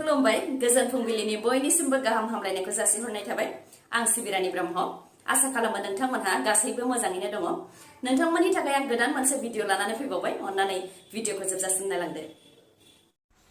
खुलुमबाय गोजोन फुंबिलिनि बयनिसिमबो गाहाम हामलायनायखौ जासिहरनाय थाबाय आं सिबि रानी ब्रह्म आसा खालामो नोंथांमोनहा गासैबो मोजाङैनो दङ नोंथांमोननि थाखाय आं गोदान मोनसे भिडिअ लानानै फैबावबाय अन्नानै भिडिअखौ जोबजासिम नायलांदो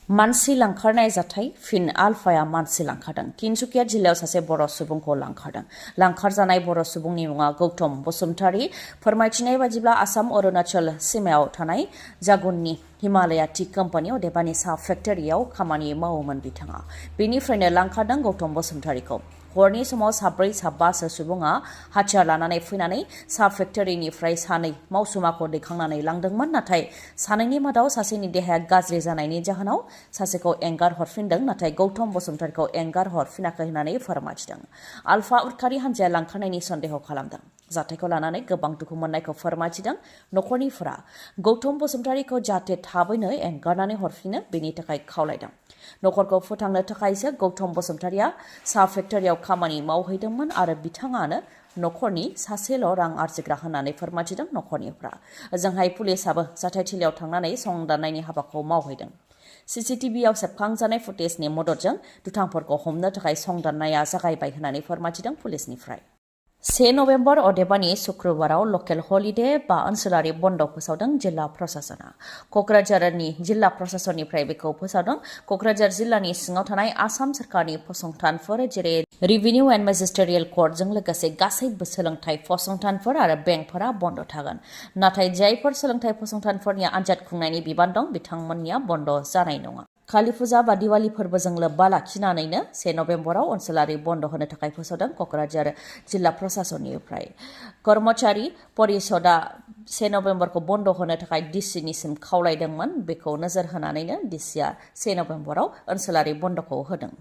मानसि लांखारनाय जाथाय फिन आलफाया मानसि लांखारदों तिनसुकिया जिल्लायाव सासे बर' सुबुंखौ लांखारदों लांखारजानाय बर' सुबुंनि मुङा गौतम बसुमतारी फोरमायथिनाय बादिब्ला आसाम अरुणाचल सीमायाव थानाय जागुननि हिमालया टी कम्पानी अदेबानि साहा फेक्टरियाव खामानि मावोमोन बिथाङा बेनिफ्रायनो लांखारदों गौतम बसुमतारीखौ हरनि समाव साब्रै साबासो सुबुङा हाथियार लानानै फैनानै साहा फेक्टरिनिफ्राय सानै मावसुमाखौ दैखांनानै लांदोंमोन नाथाय सानैनि मादाव सासेनि देहाया गाज्रि जानायनि जाहोनाव सासेखौ एंगार हरफिनदों नाथाय गौतम बसुमतारीखौ एंगार हरफिनाखै होननानै फोरमायथिदों आलफा उदखारि हान्जाया लांखारनायनि सन्देह खालामदों जाथायखौ लानानै गोबां दुखु मोननायखौ फोरमायथिदों नखरनिफोरा गौतम बसुमतारीखौ जाहाथे थाबैनो एंगारनानै हरफिनो बेनि थाखाय खावलायदों नखरखौ फोथांनो थाखायसो गौतम बसुमतारीया साहा फेक्टरियाव खामानि मावहैदोंमोन आरो बिथाङानो नखरनि सासेल' रां आरजिग्रा होननानै फोरमायथिदों नखरनिफ्रा ओजोंहाय पुलिसाबो जाथायथिलियाव थांनानै संदाननायनि हाबाखौ मावहैदों सीसीटीवीआव सेबखांजानाय फुटेजनि मददजों दुथांफोरखौ हमनो थाखाय संदाननाया जागायबाय होननानै फोरमायथिदों पुलिसनिफ्राय 1 नभेम्बर अदेबानि शुक्रबाराव लकेल हलिडे बा ओनसोलारि बन्द फोसावदों जिल्ला प्रशासना कक्राझारनि जिल्ला प्रशासननिफ्राय बेखौ फोसावदों कक्राझार जिल्लानि सिङाव थानाय आसाम सरकारनि फसंथानफोर जेरै रेभिनिउ एन्ड मेजिस्टेरियेल कर्टजों लोगोसे गासैबो सोलोंथाइ फसंथानफोर आरो बेंकफोरा बन्द थागोन नाथाय जायफोर सोलोंथाइ फसंथानफोरनि आनजाद खुंनायनि बिबान दं बिथांमोननिया बन्द जानाय नङा काली फुजा बा दिवाली फोरबोजों लोब्बा लाखिनानैनो 1 नभेम्बराव ओनसोलारि बन्द होनो थाखाय फोसावदों कक्राझार जिल्ला प्रशासननिफ्राय कर्मचारी परिषदआ 1 नभेम्बरखौ बन्द होनो थाखाय डिसिनिसिम खावलायदोंमोन बेखौ नोजोर होनानैनो डिसिआ 1 नभेम्बराव ओनसोलारि बन्दखौ होदों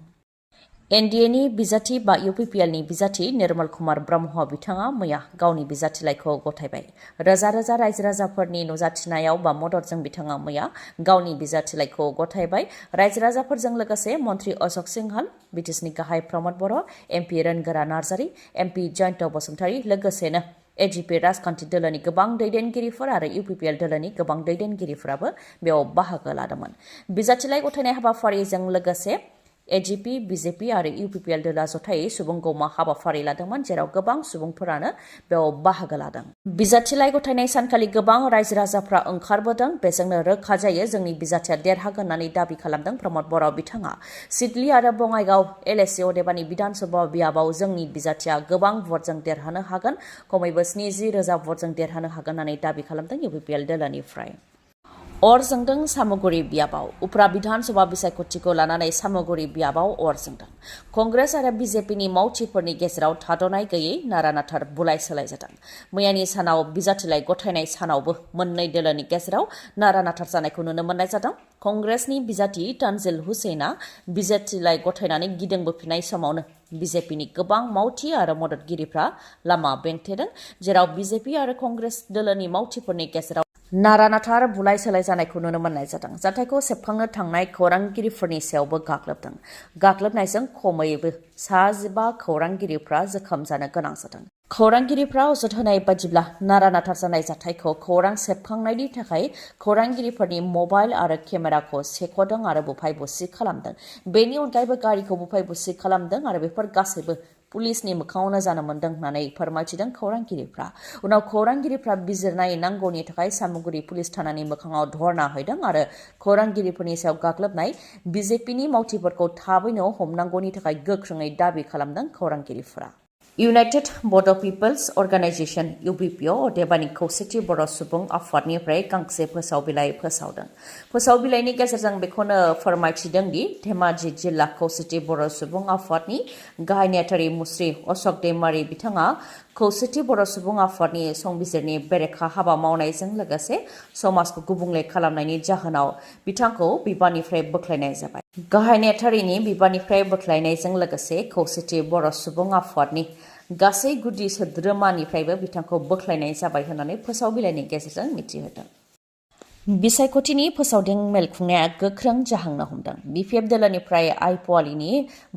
एनडिएनि बिजाथि बा UPPLनि बिजाथि निर्मल कुमार ब्रह्म बिथाङा मैया गावनि बिजाथिलाइखौ गथायबाय रोजा रोजा रायजो राजाफोरनि नुजाथिनायाव बा मददजों बिथाङा मैया गावनि बिजाथिलाइखौ गथायबाय रायजो राजाफोरजों लोगोसे मन्त्रि अशोक सिंहाल बिटिसिनि गाहाय प्रमद बर' MP रोनगोरा नार्जारी MP जयन्त बसुमतारी लोगोसेनो AGP राजखान्थि दोलोनि गोबां दैदेनगिरिफोर आरो UPPL दोलोनि गोबां दैदेनगिरिफोराबो बेयाव बाहागो लादोंमोन बिजाथिलाइ गथायनाय हाबाफारिजों लोगोसे AGP BJP आरो UPPL दोला जथायै सुबुंगौमा हाबाफारि लादोंमोन जेराव गोबां सुबुंफोरानो बेयाव बाहागो लादों बिजाथिलाइ गथायनाय सानखालि गोबां रायजो राजाफ्रा ओंखारबोदों बेजोंनो रोखा जायो जोंनि बिजाथिया देरहागोन होननानै दाबि खालामदों प्रमद बर' बिथाङा सिडली आरो बङाइगाव LSC अदेबानि बिधान सभा बियाबाव जोंनि बिजाथिया गोबां भटजों देरहानो हागोन खमैबो 70,000 भटजों देरहानो हागोन होननानै दाबि खालामदों UPPL दोलोनिफ्राय अर जोंदों सामुगुरि बियाबाव उफ्रा बिधान सभा बिसायख'थिखौ लानानै सामुगुरि बियाबाव अर जोंदों कंग्रेस आरो BJPनि मावथिफोरनि गेजेराव थाद'नाय गैयै नारा-नाथार बुलाय सोलाय जादों मैयानि सानाव बिजाथिलाइ गथायनाय सानावबो मोननै दोलोनि गेजेराव नारा-नाथार जानायखौ नुनो मोननाय जादों कंग्रेसनि बिजाथि तानजिल हुसैना बिजाथिलाइ गथायनानै गिदिंबोफिननाय समावनो BJPनि गोबां मावथि आरो मददगिरिफ्रा लामा बेंथेदों जेराव BJP आरो कंग्रेस दोलोनि मावथिफोरनि गेजेराव नारा-नाथार बुलाय सोलाय जानायखौ नुनो मोननाय जादों जाथायखौ सेबखांनो थांनाय खौरांगिरिफोरनि सायावबो गाग्लोबनायजों खमैबो 15 खौरांगिरिफ्रा जोखोम जानो गोनां जादों खौरांगिरिफ्रा अजद होनाय बादिब्ला नारा-नाथार जानाय जाथायखौ खौरां सेबखांनायनि थाखाय खौरांगिरिफोरनि मबाइल आरो केमेराखौ सेख'दों आरो बुफाय बुसि खालामदों बेनि अनगायैबो गारिखौ बुफाय बुसि खालामदों आरो बेफोर गासैबो पुलिसनि मोखाङावनो जानो मोन्दों होननानै फोरमायथिदों खौरांगिरिफ्रा उनाव खौरांगिरिफ्रा बिजिरनाय नांगौनि थाखाय सामुगुरि पुलिस थानानि मोखाङाव धरना हैदों आरो खौरांगिरिफोरनि सायाव गाग्लोबनाय BJPनि मावथिफोरखौ थाबैनो हमनांगौनि थाखाय गोख्रोङै दाबि खालामदों खौरांगिरिफ्रा इउनाइटेड बड' पिपल्स अर्गानाइजेशन UPPO अदेबानि खौसेथि बर' सुबुं आफादनिफ्राय गांसे फोसावबिलाइ फोसावदों फोसावबिलाइनि गेजेरजों बेखौनो फोरमायथिदों दि धेमाजि जिल्ला खौसेथि बर' सुबुं आफादनि गाहाय नेहाथारि मुस्रि अशोक दैमारी बिथाङा खौसेथि बर' सुबुं आफादनि संबिजिरनि बेरेखा हाबा मावनायजों लोगोसे समाजखौ गुबुंले खालामनायनि जाहोनाव बिथांखौ बिबाननिफ्राय बोख्लायनाय जाबाय गाहाय नेहाथारिनि बिबाननिफ्राय बोख्लायनायजों लोगोसे खौसेथि बर' सुबुं आफादनि गासै गुदि सोद्रोमानिफ्रायबो बिथांखौ बोख्लायनाय जाबाय होननानै फोसावबिलाइनि गेजेरजों मिथिहोदों बिसायख'थिनि फोसावदिं मेल खुंनाया गोख्रों जाहांनो हमदों BPF दोलोनिफ्राय आइपवालिनि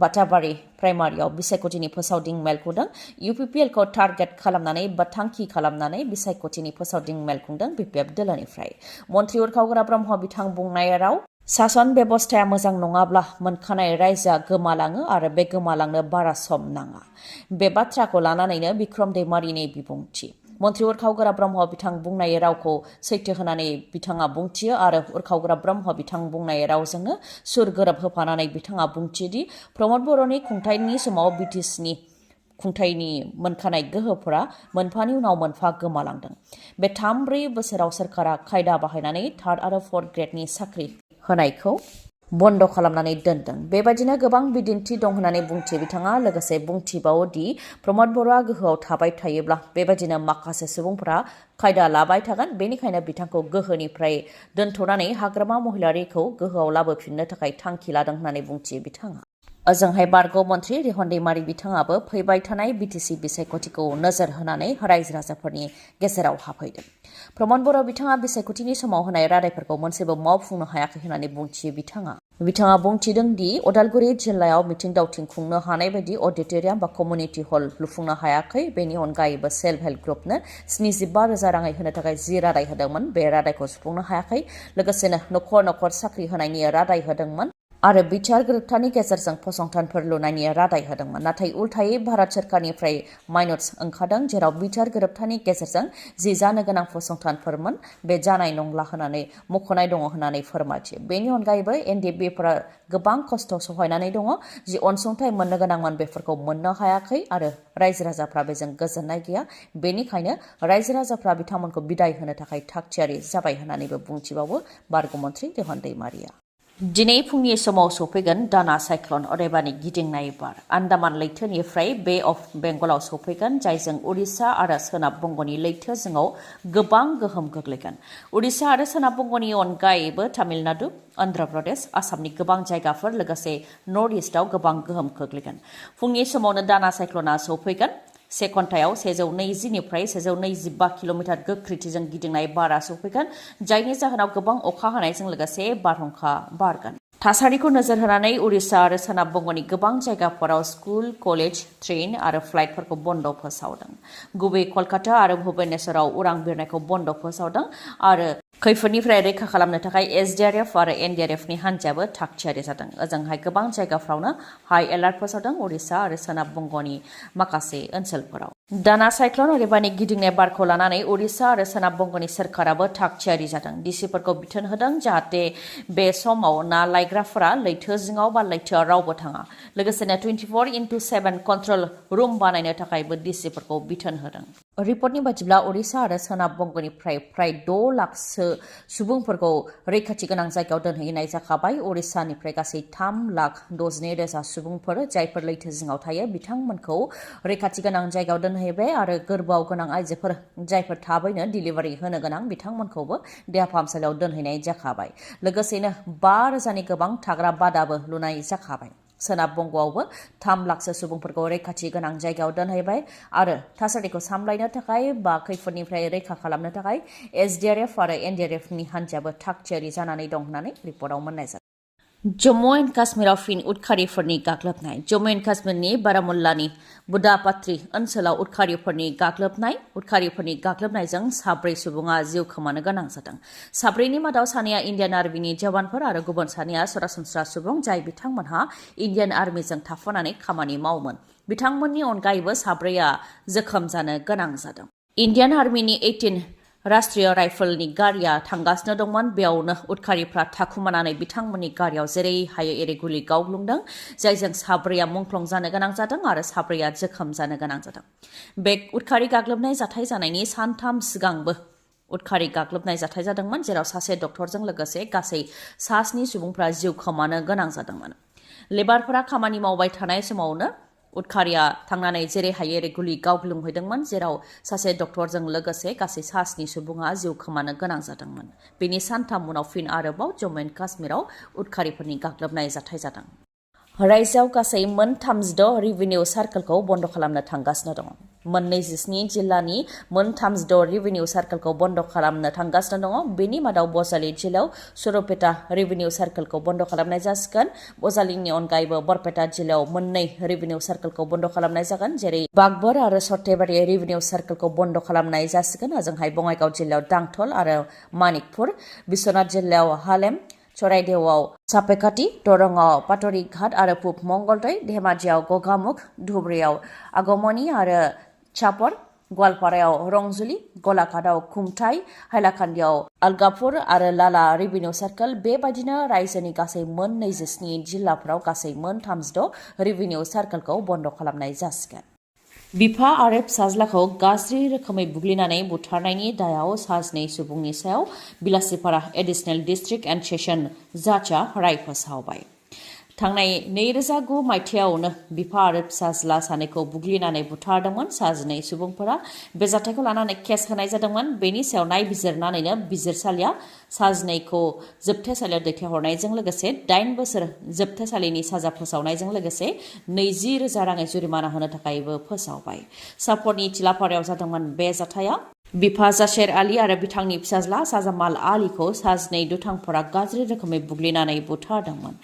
बाटाबारि प्राइमारियाव बिसायख'थिनि फोसावदिं मेल खुंदों UPPLखौ टार्गेट खालामनानै बा थांखि खालामनानै बिसायख'थिनि फोसावदिं मेल खुंदों BPF दोलोनिफ्राय मन्त्रि उरखावग्रा ब्रह्म बिथां बुंनाय राव सासन बेबस्थाया मोजां नङाब्ला मोनखानाय रायजोआ गोमालाङो आरो बे गोमालांनो बारा सम नाङा। बे बाथ्राखौ लानानैनो बिक्रम दैमारिनि बिबुंथि। मन्त्रि उरखावगोरा ब्रह्म बिथां बुंनाय रावखौ सैथो होनानै बिथाङा बुंथियो आरो उरखावगोरा ब्रह्म बिथां बुंनाय रावजोंनो सुर गोरोब होफानानै बिथाङा बुंथियोदि प्रमद बर'नि खुंथायनि समाव BTCनि खुंथायनि मोनखानाय गोहोफोरा मोनफानि उनाव मोनफा गोमालांदों। बे 3-4 बोसोराव सोरखारा खायदा बाहायनानै 3rd आरो 4th ग्रेडनि साख्रि होनायखौ बन्द खालामनानै दोनदों। बेबायदिनो गोबां बिदिन्थि दं होननानै बुंथियो बिथाङा। लोगोसे बुंथिबावो दि प्रमद बर'आ गोहोआव थाबाय थायोब्ला बेबायदिनो माखासे सुबुंफोरा खायदा लाबाय थागोन। बेनिखायनो बिथांखौ गोहोनिफ्राय दोनथ'नानै हाग्रामा महिलारिखौ गोहोआव लाबोफिननो थाखाय थांखि लादों होननानै बुंथियो बिथाङा। ओजोंहाय बारग' मन्त्रि रिहन दैमारि बिथाङाबो फैबाय थानाय BTC बिसायख'थिखौ नोजोर होनानै रायजो राजाफोरनि गेजेराव हाबफैदों। प्रमद बर' बिथाङा बिसायख'थिनि समाव होनाय रादायफोरखौ मोनसेबो मावफुंनो हायाखै होननानै बुंथियो बिथाङा बुंथिदों दि उदालगुरि जिल्लायाव मिथिं दावथिं खुंनो हानाय बायदि अडिट'रियाम बा कमिउनिटि हल लुफुंनो हायाखै। बेनि अनगायैबो सेल्फ हेल्प ग्रुपनो 75,000 राङै होनो थाखाय जि रादाय होदोंमोन बे रादायखौ सुफुंनो हायाखै। लोगोसेनो नखर नखर साख्रि होनायनि रादाय होदोंमोन आरो बिचार गोरोबथानि गेजेरजों फसंथानफोर लुनायनि रादाय होदोंमोन। नाथाय उल्थायै भारत सोरखारनिफ्राय माइनट्स ओंखारदों जेराव बिचार गोरोबथानि गेजेरजों जि जानो गोनां फसंथानफोरमोन बे जानाय नंला होननानै मख'नाय दङ होननानै फोरमायथियो। बेनि अनगायैबो NDBफोरा गोबां खस्थ' सहायनानै दङ। जि अनसुंथाइ मोननो गोनांमोन बेफोरखौ मोननो हायाखै आरो रायजो राजाफ्रा बेजों गोजोननाय गैया। बेनिखायनो रायजो राजाफ्रा बिथांमोनखौ बिदाय होनो थाखाय थागथियारि जाबाय होननानैबो बुंथिबावो बारग' मन्त्रि रिहन दैमारिया। दिनै फुंनि समाव सफैगोन दाना साइक्लन अदेबानि गिदिंनाय बार। आन्दामान लैथोनिफ्राय बे अफ बेंगलाव सफैगोन जायजों उड़िसा आरो सोनाब बंग'नि लैथो जिङाव गोबां गोहोम गोग्लैगोन। उड़िसा आरो सोनाब बंग'नि अनगायैबो तामिलनाडु, अन्ध्र प्रदेश, आसामनि गोबां जायगाफोर लोगोसे नर्थ इस्टआव गोबां गोहोम खोख्लैगोन। फुंनि समावनो दाना साइक्लना सफैगोन। 1 घन्टायाव 120निफ्राय 125 किल'मिटार गोख्रैथिजों गिदिंनाय बारा सफैगोन जायनि जाहोनाव गोबां अखा हानायजों लोगोसे बारहुंखा बारगोन। थासारिखौ नोजोर होनानै उड़िसा आरो सोनाब बंग'नि गोबां जायगाफोराव स्कुल, कलेज, ट्रेन आरो फ्लाइटफोरखौ बन्द फोसावदों। गुबै कलकाता आरो भुबनेश्वराव उरां बिरनायखौ बन्द फोसावदों आरो खैफोदनिफ्राय रैखा खालामनो थाखाय SDRF आरो NDRFनि हान्जायाबो थागथियारि जादों। ओजोंहाय गोबां जायगाफ्रावनो हाई एलार्ट फोसावदों उड़िसा आरो सोनाब बंग'नि माखासे ओनसोलफोराव। दाना साइक्लन अदेबानि गिदिंनाय बारखौ लानानै उड़िसा आरो सोनाब बंग'नि सोरखाराबो थागथियारि जादों। डिसिफोरखौ बिथोन होदों जाहाथे बे समाव ना लायग्राफोरा लैथो जिङाव बा लैथोआव रावबो थाङा। लोगोसेनो 24/7 कन्ट्रल रुम बानायनो थाखायबो डिसिफोरखौ बिथोन होदों। रिपर्टनि बायदिब्ला उड़िसा आरो सोनाब बंग'निफ्राय फ्राय 6 लाखसो सुबुंफोरखौ रैखाथि गोनां जायगायाव दोनहैनाय जाखाबाय। उड़िसानिफ्राय गासै 3,62,000 सुबुंफोर जायफोर लैथो जिङाव थायो बिथांमोनखौ रैखाथि गोनां जायगायाव दोनहैबाय आरो गोरबोआव गोनां आइजोफोर जायफोर थाबैनो डिलिभारि होनो गोनां बिथांमोनखौबो देहा फाहामसालियाव दोनहैनाय जाखाबाय। लोगोसेनो 5,000नि गोबां थाग्रा बादाबो लुनाय जाखाबाय। सोनाब बंग'आवबो 3 लाखसो सुबुंफोरखौ रैखाथि गोनां जायगायाव दोनहैबाय आरो थासारिखौ सामलायनो थाखाय बा खैफोदनिफ्राय रैखा खालामनो थाखाय SDRF आरो NDRFनि हान्जायाबो थागथियारि जानानै दं होननानै रिपर्टआव मोननाय जादों। जम्मु एन्ड काश्मीराव फिन उदखारिफोरनि गाग्लोबनाय। जम्मु एन्ड काश्मीरनि बारामुल्लानि बुदापात्री ओनसोलाव उदखारिफोरनि गाग्लोबनायजों 4 सुबुङा जिउ खोमानो गोनां जादों। 4नि मादाव सानैया इन्डियान आर्मिनि जवानफोर आरो गुबुन सानैया सरासनस्रा सुबुं जाय बिथांमोनहा इन्डियान आर्मिजों थाफानानै खामानि मावोमोन। बिथांमोननि अनगायैबो 4आ जोखोम जानो गोनां जादों। इन्डियान आर्मिनि 18 राष्ट्रीय राइफलनि गारिया थांगासिनो दंमोन। बेयावनो उदखारिफ्रा थाखुमानानै बिथांमोननि गारियाव जेरै हायो एरै गुलि गावग्लुंदों जायजों 4आ मुंख्लं जानो गोनां जादों आरो 4आ जोखोम जानो गोनां जादों। बे उदखारि गाग्लोबनाय जाथाय जानायनि सानथाम सिगांबो उदखारि गाग्लोबनाय जाथाय जादोंमोन जेराव सासे डक्टरजों लोगोसे गासै 7 सुबुंफ्रा जिउ खोमानो गोनां जादोंमोन। लेबारफोरा खामानि मावबाय थानाय समावनो उदखारिया थांनानै जेरै हायो एरै गुलि गावग्लुंहैदोंमोन जेराव सासे डक्टरजों लोगोसे गासै 7 सुबुङा जिउ खोमानो गोनां जादोंमोन। बेनि सानथाम उनाव फिन आरोबाव जम्मु एन्ड काश्मीराव उदखारिफोरनि गाग्लोबनाय जाथाय जादों। रायजोआव गासै मोन 36 रेभिनिउ सार्कलखौ बन्द खालामनो थांगासिनो दङ। मोन 27 जिल्लानि मोन 36 रेभिनिउ सार्कलखौ बन्द खालामनो थांगासिनो दङ। बेनि मादाव बजालि जिल्लायाव सुरपेटा रेभिनिउ सार्कलखौ बन्द खालामनाय जासिगोन। बजालिनि अनगायैबो बरपेटा जिल्लायाव 2 रेभिनिउ सार्कलखौ बन्द खालामनाय जागोन जेरै बागबर आरो सर्थेबारि रेभिनिउ सार्कलखौ बन्द खालामनाय जासिगोन। ओजोंहाय बङाइगाव जिल्लायाव दांथल आरो मानिकपुर, बिश्वनाथ जिल्लायाव हालेम, चराइदेवआव सापेकाटी, दरंआव पाटरि घाट आरो पुब मंगलदै, धेमाजियाव गगामुख, धुब्रीयाव आगमनी आरो चापर, गवालपारायाव रंजुली, गलाघाटआव खुमथाय, हाइलाकान्दियाव अलगापुर आरो लाला रेभिनिउ सार्कल बेबायदिनो रायजोनि गासै मोन 27 जिल्लाफोराव गासै मोन 36 रेभिनिउ सार्कलखौ बन्द खालामनाय जासिगोन। बिफा आरो फिसाज्लाखौ गाज्रि रोखोमै बुग्लिनानै बुथारनायनि दायाव साजिनै सुबुंनि सायाव बिलासिपारा एडिशनेल डिस्ट्रिक्ट एन्ड सेसन जाजआ राय फोसावबाय। थांनाय 2009 मायथाइयावनो बिफा आरो फिसाज्ला सानैखौ बुग्लिनानै बुथारदोंमोन। साजिनै सुबुंफोरा बे जाथायखौ लानानै केस होनाय जादोंमोन। बेनि सायाव नायबिजिरनानैनो बिजिरसालिया साजिनैखौ जोबथेसालियाव दैथायहरनायजों लोगोसे 8 बोसोर जोबथेसालिनि साजा फोसावनायजों लोगोसे 20,000 राङै जुरिमाना होनो थाखायबो फोसावबाय। सापरनि थिलापारायाव जादोंमोन बे जाथाया। बिफा जाशेर आली आरो बिथांनि फिसाज्ला साजामाल आलीखौ साजिनै दुथांफोरा गाज्रि रोखोमै बुग्लिनानै बुथारदोंमोन।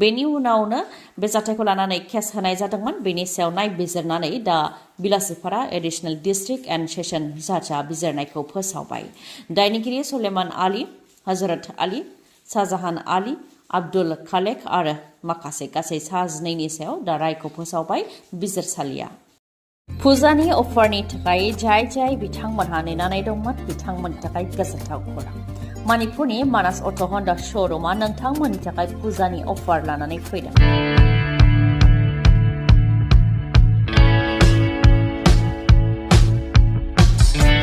बेनि उनावनो बे जाथायखौ लानानै केस होनाय जादोंमोन। बेनि सायाव नायबिजिरनानै दा बिलासिपारा एडिशनेल डिस्ट्रिक्ट एन्ड सेसन जाजआ बिजिरनायखौ फोसावबाय। दायनिगिरि सलेमान आली, हजरत आली, शाहजाहान आली, आब्दुल खालेक आरो माखासे गासै साजिनैनि सायाव दा रायखौ फोसावबाय बिजिरसालिया। फुजानि अफारनि थाखाय जाय बिथांमोनहा नेनानै दंमोन बिथांमोननि थाखाय गोजोनथाव खौरां। मणिपुरनि मानास अट' हन्डा श'रुमा नोंथांमोननि थाखाय फुजानि अफार लानानै फैदों।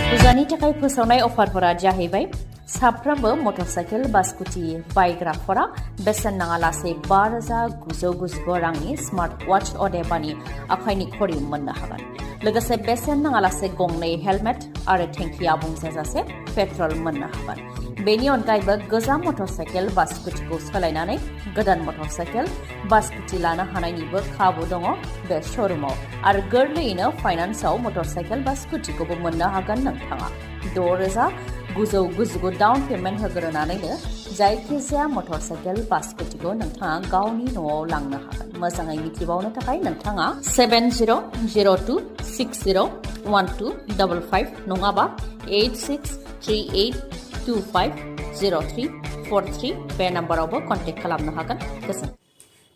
फुजानि थाखाय फोसावनाय अफारफोरा जाहैबाय साफ्रोमबो मटरसाइकेल बा स्कुटि बायग्राफोरा बेसेन नाङालासे 5,999 रांनि स्मार्ट वाच अदेबानि आखाइनि घड़ी मोननो हागोन। लोगोसे बेसेन नाङालासे गंनै हेलमेट आरो टेंकि आबुं जाजासे पेट्रल मोननो हागोन। बेनि अनगायैबो गोजाम मटरसाइकेल बा स्कुटिखौ सोलायनानै गोदान मटरसाइकेल बा स्कुटि लानो हानायनिबो खाबु दङ बे श'रुमाव आरो गोरलैयैनो फाइनान्सआव मटरसाइकेल बा स्कुटिखौबो मोननो हागोन नोंथाङा। 6,999 डाउन पेमेन्ट होग्रोनानैनो जायखिजाया मटरसाइकेल बा स्कुटिखौ नोंथाङा गावनि न'आव लांनो हागोन। मोजाङै मिथिबावनो थाखाय नोंथाङा 7002601255 नङाबा 8638250343 बे नाम्बारावबो कन्टेक्ट खालामनो हागोन। गोजोन।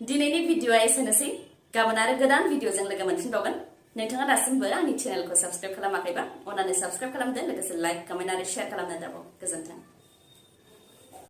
दिनैनि भिडिअआ एसेनोसै। गाबोन आरो गोदान भिडिअजों लोगो मोनफिनबावगोन। नोंथाङा दासिमबो आंनि चेनेलखौ साबस्क्राइब खालामाखैबा अन्नानै साबस्क्राइब खालामदो। लोगोसे लाइक, कमेन्ट आरो शेयार खालामनो दाबाव। गोजोन्थों।